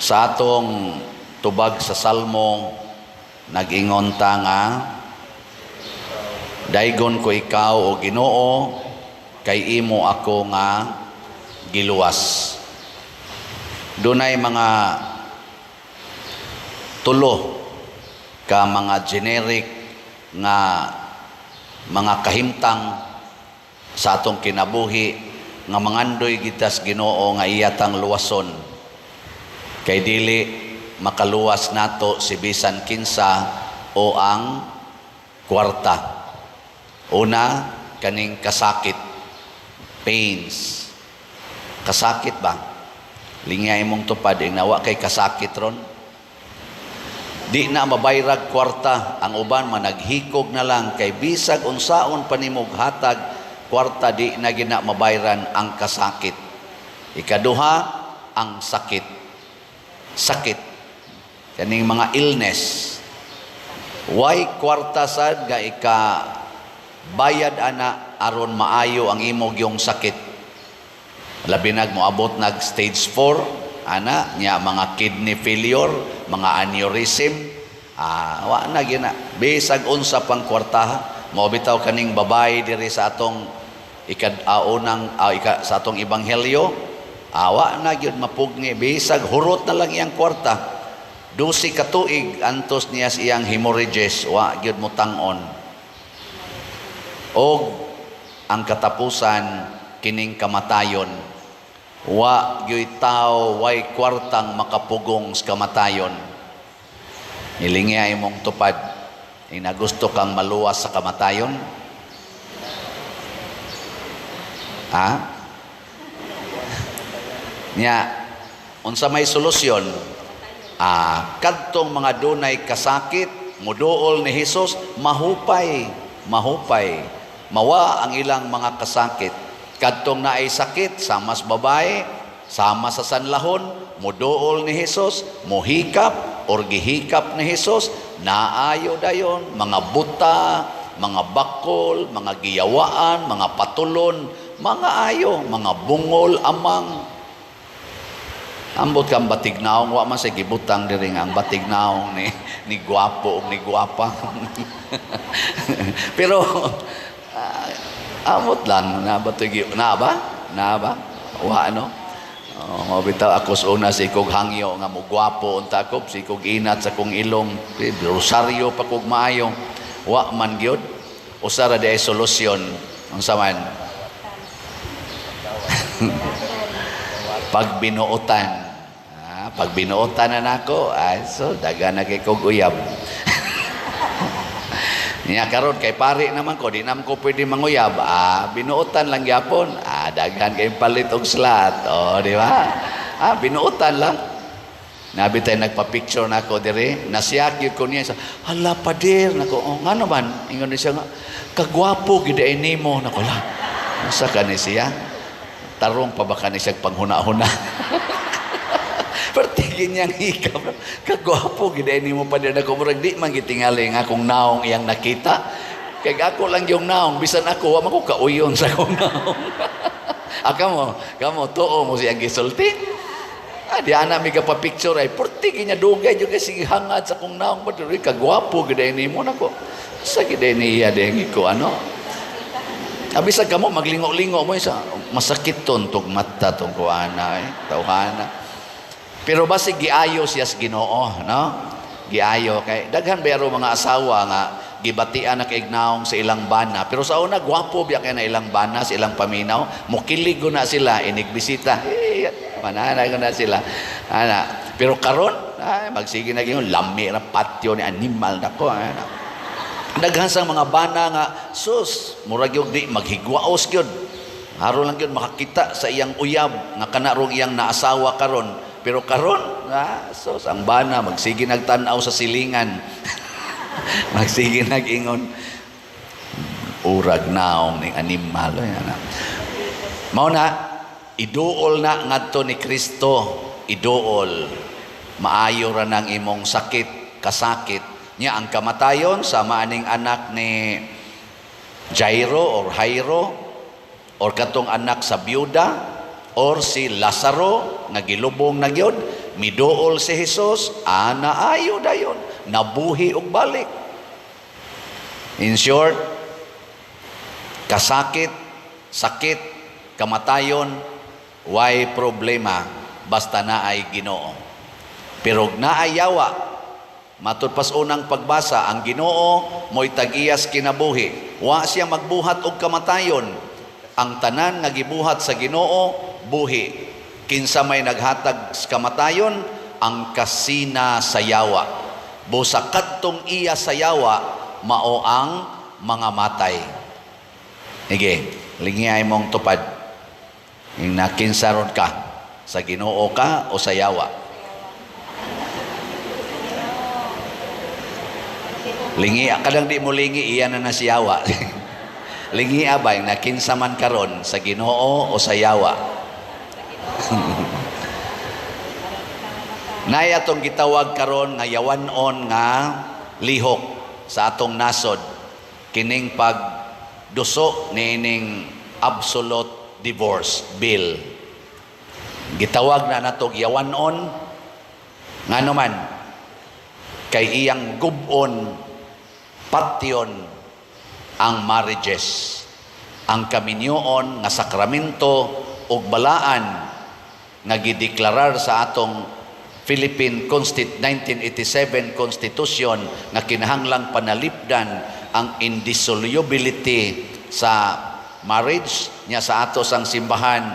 Sa atong tubag sa Salmo, nag-ingon ta nga, "Daygon ko ikaw, o Ginoo, kay imo ako nga giluwas." Dunay mga tulo ka mga generic nga mga kahimtang sa atong kinabuhi nga mangandoy kita sa Ginoo nga iya tang luwason, kay dili makaluwas nato si bisan kinsa o ang kwarta. Una, kaning kasakit, pains. Kasakit ba? Lingya imong tupad, inawa kay kasakit ron. Di na mabayrag kwarta, ang uban managhikog na lang kay bisag unsaon pa nimog hatag kwarta, di na gina mabayran ang kasakit. Ikaduha, ang sakit. Sakit. Kaning mga illness. Way kwarta sad nga ika bayad ana aron maayo ang imong yung sakit. Labi nag moabot nag stage 4 ana nya, mga kidney failure, mga aneurysm, wa na gina bisag unsa pang kwarta. Mao bitaw kaning babae diri sa atong ikad unang ika, sa atong ebanghelyo, awa na gyud mapugni bisag hurot na lang iyang kwarta. 12 ka tuig antos niya sa iyang hemorrhages, wa gyud mo tang-on. Og ang katapusan, kining kamatayon. Wa gyud tao, way kwartang makapugong sa kamatayon. Hilingya imong tupad, ina gusto kang maluwas sa kamatayon? Ha? Nya, unsa may solusyon? Kadtong mga dunay kasakit, muduol ni Hesus, mahupay, mahupay. Mawa ang ilang mga kasakit. Kadtong naay sakit, sama sa babae, sama sa sanlahon, muduol ni Hesus, muhikap or gihikap ni Hesus, naayo dayon, mga buta, mga bakol, mga giyawaan, mga patulon, mga ayo, mga bungol, amang. Ambot kang batignaong, wa man sa gibutang diri nga ang batignaong ni gwapo ug ni gwapa. Pero amot lang na ba na ba? Na ba? Wa, no? Oh, mao bitaw ako sa una sa ikog hangyo nga mo gwapo unta ko, sa ikog inat sa kong ilong, rosaryo pa kog maayo. Wa man gyud. Usa ra di ay solusyon. Unsa man? Pagbinuotan. Pag binuotan na nako, ay so daga na kay kog uyab. Nya karon kay pari naman ko, di naman ko pwede manguyab. Binuotan lang gyapon. Daghan kay palit og slot. Oh, di ba? Binuotan lang. Nabi tayo nagpa-picture na ako diri, nasiyak yun ko niya. Sa, "Hala, pader." Nako, "Oh, ngano man?" Ingon siya nga, "Kagwapo gid ay nimo." Nako la. Unsa ka ni siya? Tarong pa ba ka ni siya panghuna-huna? Pertigin niyang hikap. "Kagwapo gid ay nimo, pader." Nako, murag di man gitingali nga akong naong iyang nakita. Kay ako lang yung naong, bisan ako, wa man ko kauyon sa akong naong. Kamo, kamo, tuo mo siyang gisulti. Di ana mi ka pa picture ay perti niya dugay jud kasi hangad sa akong naong ba diri, "Kagwapo gid ay nimo." Nako. Sa gid ay niya ding ko ano. Abisag kamo maglingo-lingo mo sa masakit ton tug mata tong kuana eh tawhana. Pero basig giayo siya sa Ginoo, no? Giayo kay daghan ba mga asawa nga gibatian na kay naong sa ilang bana. Pero sa una gwapo biya kay na ilang bana sa ilang paminaw, mukilig na sila inig bisita. Eh, mananay ko na sila. Ana, pero karon ay magsige na gyud lami ra patyo ni animal nako. Ana. Daghan sang mga bana nga sus, murag gyud di maghigwaos gyud. Haron lang gyud makakita sa iyang uyab nga kana rong iyang naasawa karon. Pero karon, sus, ang bana magsige nagtan-aw sa silingan. Magsige nag-ingon, "Urag naong ning animal." Ana. Mao na iduol na ngadto ni Kristo, iduol. Maayo ra nang imong sakit, kasakit. Nya ang kamatayon sama aning anak ni Jairo or Jairo or katong anak sa byuda or si Lazaro nga gilubong na gyud. Miduol si Jesus, ana ayo dayon, nabuhi og balik. In short, kasakit, sakit, kamatayon, way problema basta naay Ginoo. Pero naay yawa, matud pas unang pagbasa, ang Ginoo mo'y tag-iyas kinabuhi. Wa siya magbuhat og kamatayon. Ang tanan nga gibuhat sa Ginoo, buhi. Kinsa may naghatag sa kamatayon? Ang kasina sa yawa. Busa kadtong iya sa yawa, mao ang mga matay. Sige, lingiay mong tupad. Yung nakinsaron ka, sa Ginoo ka o sa yawa? Lingi, kadang di mo lingi, iya na na si yawa. Lingi ba, yung nakinsa man karon, sa Ginoo o sa yawa? Nay atong gitawag karon nga yawan-on nga lihok sa atong nasod, kining pagduso niining absolute divorce bill. Gitawag na natog yawan-on ngano man kay iyang gub-on patyon ang marriages, ang kaminyoon nga sakramento ug balaan nga gideklarar sa atong Philippine 1987 Constitution nga kinahanglang panalipdan ang indissolubility sa marriage niya sa ato sang simbahan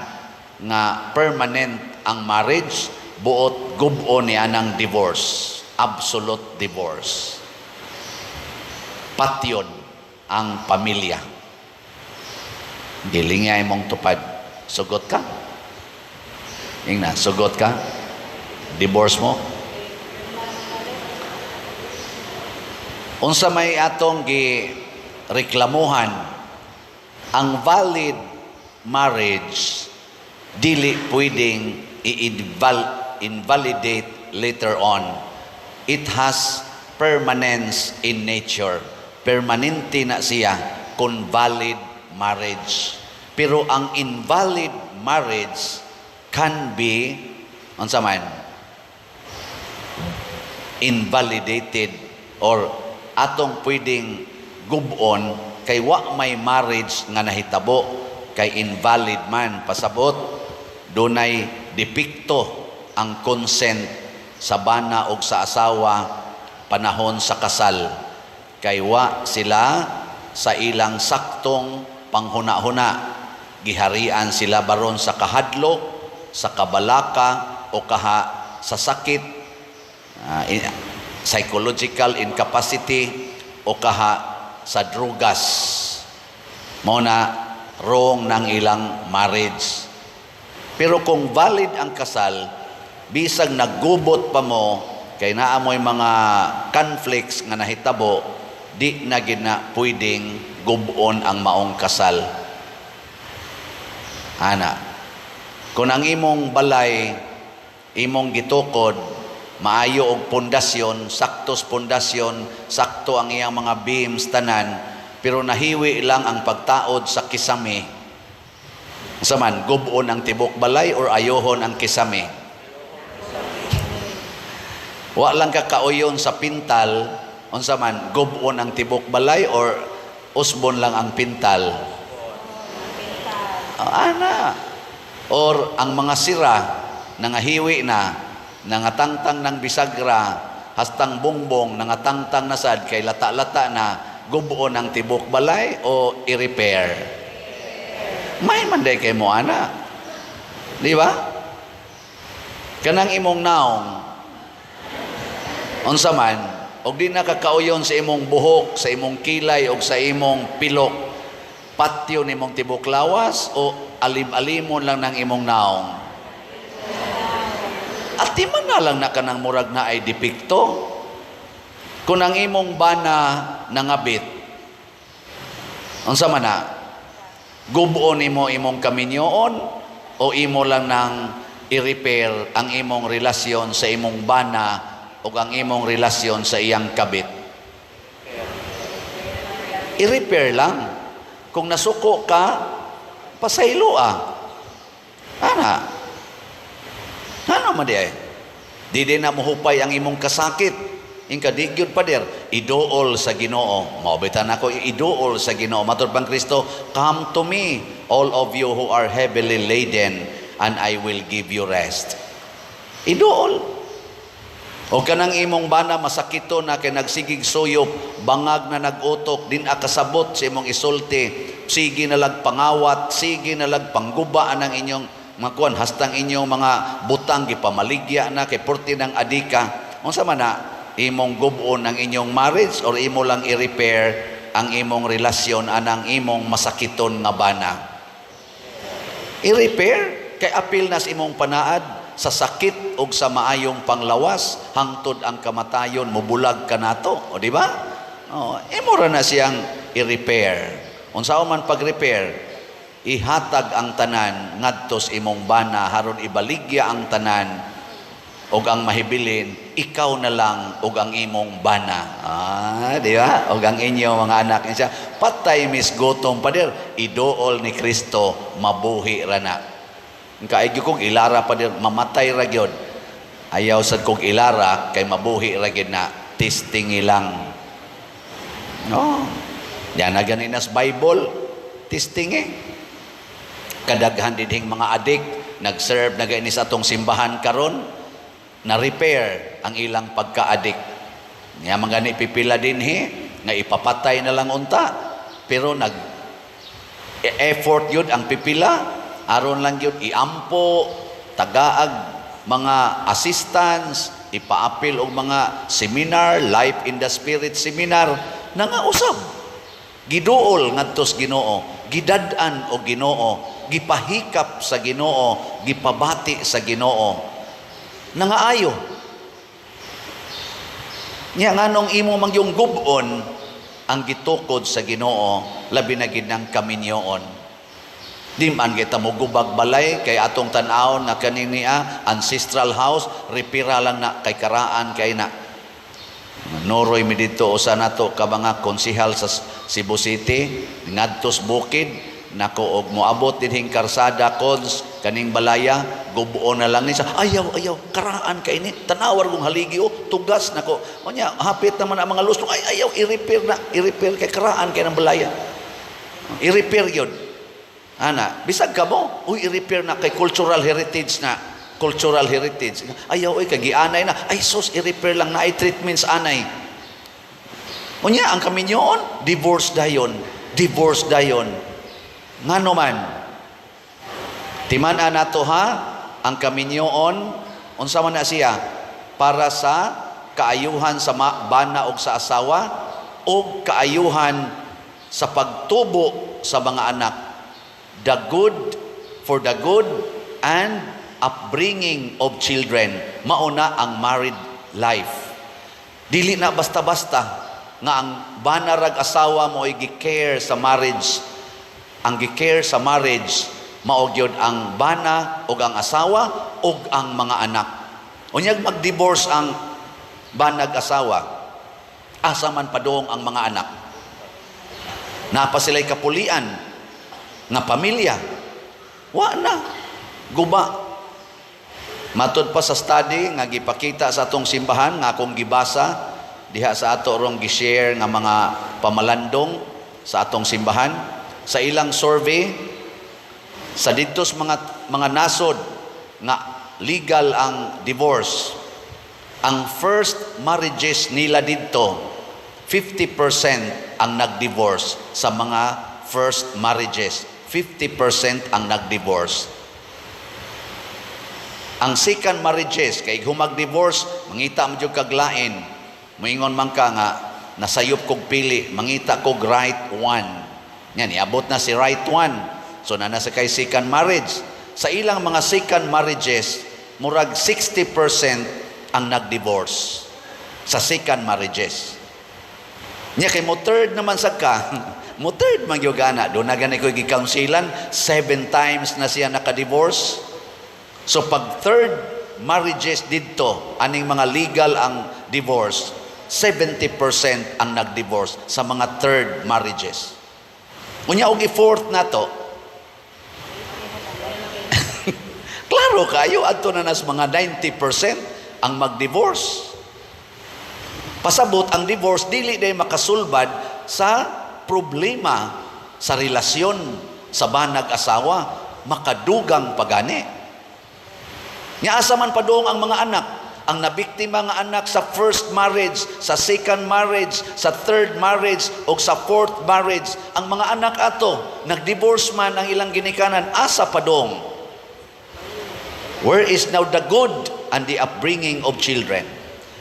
nga permanent ang marriage, buot gub-on ni anang divorce, absolute divorce. Patyon ang pamilya. Gilingay mong tupad. Sugot ka? Ingna, sugot ka? Divorce mo? Unsa may atong gi-reklamuhan, ang valid marriage dili pwedeng i-invalidate later on. It has permanence in nature. Permanente na siya kung valid marriage. Pero ang invalid marriage can be, unsa man, invalidated or atong pwedeng gub-on kay wa may marriage nga nahitabo, kay invalid man. Pasabot, dunay depekto ang consent sa bana og sa asawa panahon sa kasal, kay wa sila sa ilang saktong panghuna-huna. Giharian sila baron sa kahadlok, sa kabalaka o kaha sa sakit, psychological incapacity o kaha sa drugas. Mao na wrong ng ilang marriage. Pero kung valid ang kasal, bisag naggubot pa mo kay naa mo'y mga conflicts nga nahitabo, di na gid na pwedeng gub-on ang maong kasal. Ana, kung ang imong balay imong gitukod, maayo og pundasyon, saktos pundasyon, sakto ang iyang mga beams tanan, pero nahiwi lang ang pagtaod sa kisame. Unsa man, gub-on ang tibok balay or ayohon ang kisame? Wa lang ka kauyon sa pintal, unsa man, gub-on ang tibok balay or usbon lang ang pintal? Oh, ana. Or ang mga sira, nangahiwi na, nangatangtang ng bisagra, hastang bongbong, nangatangtang na sad, kay lata-lata na, gub-on ang tibok balay o i-repair? May manday kay mo, ana. Di ba? Kanang imong naong, unsa man, og di nakakauyon sa imong buhok, sa imong kilay, og sa imong pilok, patyo nimong tibok lawas o alim-alimon lang ng imong naong? Atiman na lang na kanang murag na ay depekto. Kung ang imong bana nangabit, unsa man na, gubo nimo imong kaminyoon o imo lang nang i-repair ang imong relasyon sa imong bana o ang imong relasyon sa iyang kabit? I-repair lang. Kung nasuko ka, pasaylo ah. Ana. Ano man di ay? Di din na mohupay ang imong kasakit. Ingka di gyud, pader, iduol sa Ginoo. Mao bitan ako iduol sa Ginoo. Matud pang Kristo, "Come to me, all of you who are heavily laden, and I will give you rest." Iduol. O kanang imong bana masakito na kay nagsigig suyop, bangag na nag-utok, di na kasabot sa imong isulti, sige na lag pangawat, sige na lag pangguba ang inyong mga kuan, hastang inyong mga butang gipamaligya na kay purti ng adika. Unsa man na imong gub-on ang inyong marriage or imo lang i-repair ang imong relasyon anang imong masakiton nga bana? I-repair kay apil na sa imong panaad sa sakit ug sa maayong panglawas hangtod ang kamatayon mobulag kanato, o di ba? Oh, imo ra na siyang i-repair. Unsa man pag-repair? Ihatag ang tanan ngadto sa imong bana haron ibaligya ang tanan ug ang mahibilin ikaw na lang ug ang imong bana. Ah, di ba? Ug ang inyong mga anak siya patay mis gutom, pader, iduol ni Kristo, mabuhi ra na. Kaig kog ilara, pader, mamatay ra gyud. Ayaw sad kog ilara kay mabuhi ra gyud na, testing lang. No. Yan na gani nas Bible, testing eh. Kadaghan dinhing mga adik nag-serve na gani sa atong simbahan karon, na repair ang ilang pagka-adik. Nya man gani pipila dinhi nga ipapatay na lang unta, pero nag effort yun ang pipila aron lang yun iampo, tagaag mga assistance, ipaapil og mga seminar, Life in the Spirit seminar, nangausab, giduol ngadto sa Ginoo, gidad-an og Ginoo, gipahikap sa Ginoo, gipabati sa Ginoo, nangaayo. Nya nganong imo man yung gub-on ang gitukod sa Ginoo, labi na gid ng kaminyoon? Di man kita mo gubag balay kay atong tan-awon nga kaning niya ancestral house, repair-a lang na kay karaan kay na. Noroy mi dito usa nato ka mga konsehal sa Cebu City ngadto sa bukid nako og moabot dinhing karsada, cons, kaning balaya gubuon na lang ni siya. "Ayaw, ayaw, karaan kay ni, tanawar kong haligi oh, tugas nako." Unya hapit naman ang mga lustro. "Ay, ayaw, i-repair na, i-repair kay karaan kay ng balaya." I-repair yun ana. Bisag ka mo, "Uy, i-repair na kay cultural heritage na, cultural heritage." "Ayaw oy, kay gianay na." "Ay sus, i-repair lang na, ay treatments anay." Unya ang kaminyoon, divorce dayon, divorce dayon. Ngano man? Timan-a nato ha, ang kaminyoon, unsa man na siya? Para sa kaayuhan sa bana og sa asawa og kaayuhan sa pagtubo sa mga anak. The good for the good and upbringing of children. Mauna ang married life. Dili na basta-basta nga ang bana rag asawa mo ay gi-care sa marriage. Ang gi-care sa marriage mao gyud ang bana ug ang asawa ug ang mga anak. Unyag mag-divorce ang banag asawa, asa man padung ang mga anak? Napa sila'y kapulian nga pamilya? Wa na. Guba. Matud pa sa study nga gipakita sa atong simbahan nga akong gibasa diha sa ato rong gi-share nga mga pamalandong sa atong simbahan, sa ilang survey sa didto sa mga nasod nga legal ang divorce, ang first marriages nila didto, 50% ang nag-divorce. Sa mga first marriages, 50% ang nag-divorce. Ang second marriages, kay kung mag-divorce, mangita mo jud kag lain. Moingon man ka nga nasayop kog pili, mangita kog right one. Yan, iabot na si right one. So na nasa kay second marriage. Sa ilang mga second marriages, murag 60% ang nag-divorce sa second marriages. Nya kay mo third naman sa ka, mo third man gyud gana, do na gani ko gi-counselan, seven times na siya naka-divorce. So pag third marriages didto, aning mga legal ang divorce, 70% ang nag-divorce sa mga third marriages. Unya og i-fourth na to, klaro kayo, adto na nas mga 90%. Ang mag-divorce. Pasabot, ang divorce dili day makasulbad sa problema sa relasyon sa banag asawa, makadugang pagani. Nya asa man padung ang mga anak, ang nabiktima nga anak sa first marriage, sa second marriage, sa third marriage, o sa fourth marriage, ang mga anak ato, nagdivorce man ang ilang ginikanan, asa padong? Where is now the good and the upbringing of children?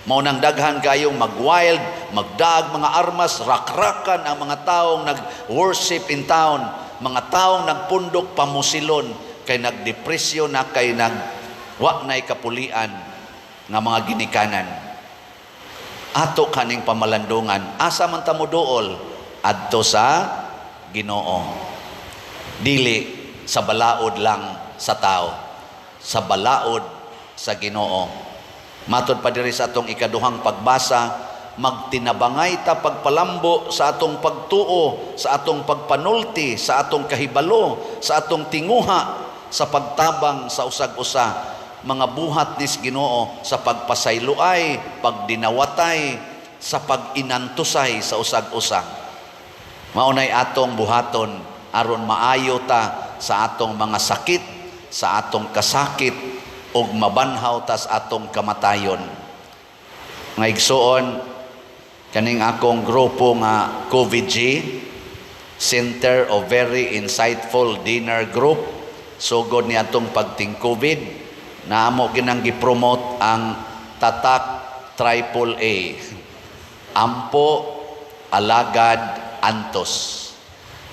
Mao nang daghan kayong mag-wild, magdag mga armas, rakrakan ang mga taong nag-worship in town, mga taong nagpundok pamusilon, kay nagdepresyon na, kay nag wa na'y kapulian nga mga ginikanan. Ato kaning pamalandungan, asa man ta moduol? Adto sa Ginoo. Dili sa balaod lang sa tao, sa balaod sa Ginoo. Matod pa diri sa atong ikaduhang pagbasa, magtinabangay ta pagpalambo sa atong pagtuo, sa atong pagpanulti, sa atong kahibalo, sa atong tinguha, sa pagtabang sa usag-usa, mga buhat nis Ginoo sa pagpasayloay, pagdinawatay, sa pag-inantusay sa usag-usa. Maunay atong buhaton aron maayo ta sa atong mga sakit, sa atong kasakit ug mabanhaw ta sa atong kamatayon. Mga igsuon, kaning akong grupo nga COVID-G, Center of Very Insightful Dinner Group, sugod ni atong pagting COVID, naamo ginang gipromote ang Tatak Triple A. Ampo, alagad, antos.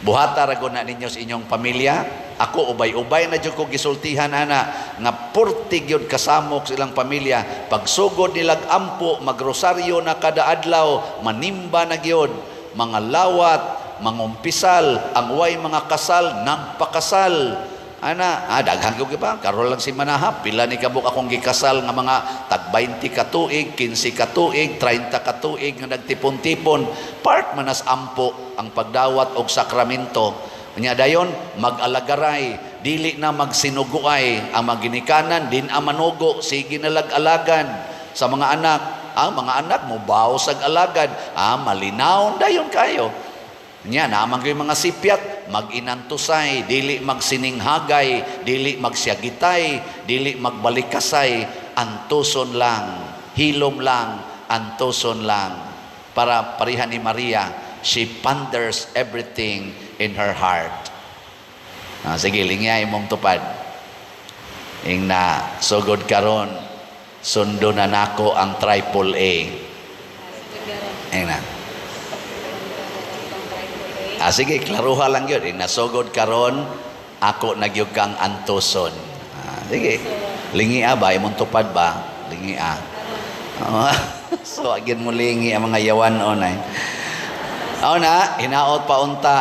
Buhata ra na ninyo sa inyong pamilya. Ako, ubay-ubay na jud ko gisultihan ana nga purti gyud kasamok sa ilang pamilya. Pagsugod nilag ampo, magrosaryo na kada adlaw, manimba na gyud, mga lawat, mangumpisal, ang way mga kasal, nagpakasal. Ana, daghan ko pa, karon lang si Manaha, pila ni kabuk akong gikasal nga mga tag 20 ka tuig, 15 ka tuig, 30 ka tuig nga nagtipon-tipon. Part manas ampo ang pagdawat og sakramento. Nya dayon mag-alagaray, dili na magsinuguay ang maginikanan, din ang manugo, sige na lag-alagad sa mga anak. Ang mga anak mo baw sag alagad, malinaw dayon kayo. Nya naman kayo mga sipyat, mag-inantusay, dili magsininghagay, dili magsyagitay, dili magbalikasay, antuson lang, hilom lang, antuson lang. Para pareha ni Maria, she ponders everything in her heart. Sige, lingya imong tupad. Ing na, sugod karon, sundo na nako ang triple A. Ing na. Sige, klaruha lang yun. Eh, nasugod karon, ako nagyug kang antuson. Sige. Lingia ba? Imong tupad ba? Lingia. So, agin mo lingi ang mga yawan onay. Aw na, hinaot pa unta.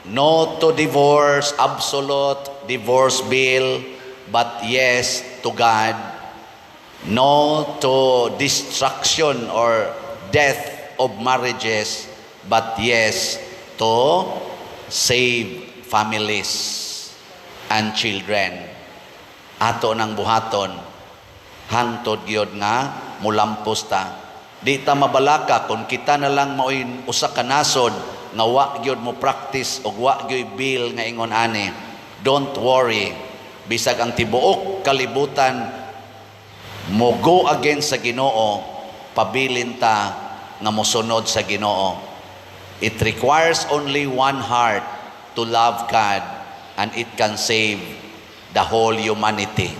No to divorce, absolute divorce bill, but yes to God. No to destruction or death of marriages, but yes to save families and children. Ato nang buhaton, hangtod gyud nga mulampos ta. Di ta mabalaka kung kita na lang maoy usa ka nasod nga wa gyud mo practice og wa gyud bill nga ingon ani. Don't worry. Bisag ang tibuok kalibutan mo go against sa Ginoo, pabilin ta nga mosunod sa Ginoo. It requires only one heart to love God and it can save the whole humanity.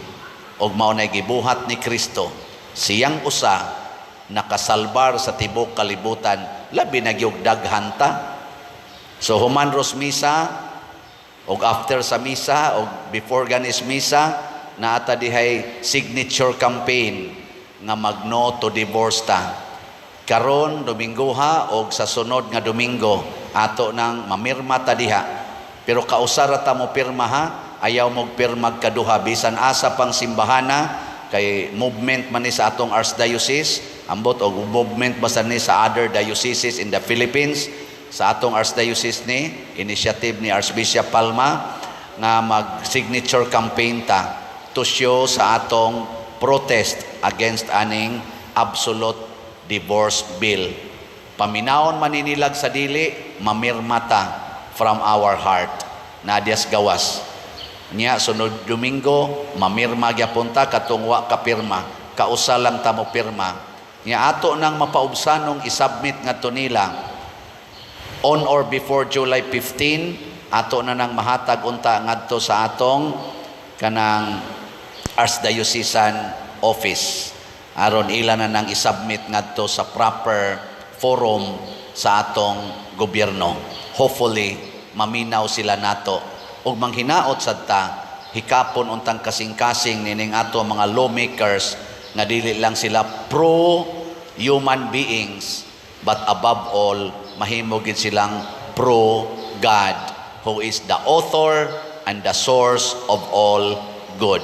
Og mao na gibuhat ni Kristo, siyang usa nakasalbar sa tibok kalibutan, labi na gyud daghan ta. So human ros misa og after sa misa og before ganis misa, naata dihay signature campaign nga mag-no to divorce ta. Karon Domingoha og sa sunod nga Domingo ato nang mamirma ta diha. Pero kausara ta mo pirma ha, ayaw mo pirmag kaduha bisan asa pang simbahana kay movement man ni sa atong archdiocese, ambot og movement basta ni sa other dioceses in the Philippines. Sa atong archdiocese ni initiative ni Archbishop Palma nga mag signature campaign ta to show sa atong protest against aning absolute divorce bill. Paminawon man nilag sa dili, mamirma ta from our heart na dias gawas. Nya sunod Domingo, mamirma gyapon ta katong wa kapirma, kausa lang ta mo pirma. Nya ato nang mapaubsanong isubmit ngadto nila on or before July 15. Ato na nang mahatag unta ngadto sa atong kanang Archdiocesan office aron ila na nang isubmit ngadto sa proper forum sa atong gobyerno. Hopefully maminaw sila nato ug manghinaot sad ta, hikapon untang kasing-kasing nining ato mga lawmakers nga dili lang sila pro human beings, but above all mahimo gid silang pro God, who is the author and the source of all good.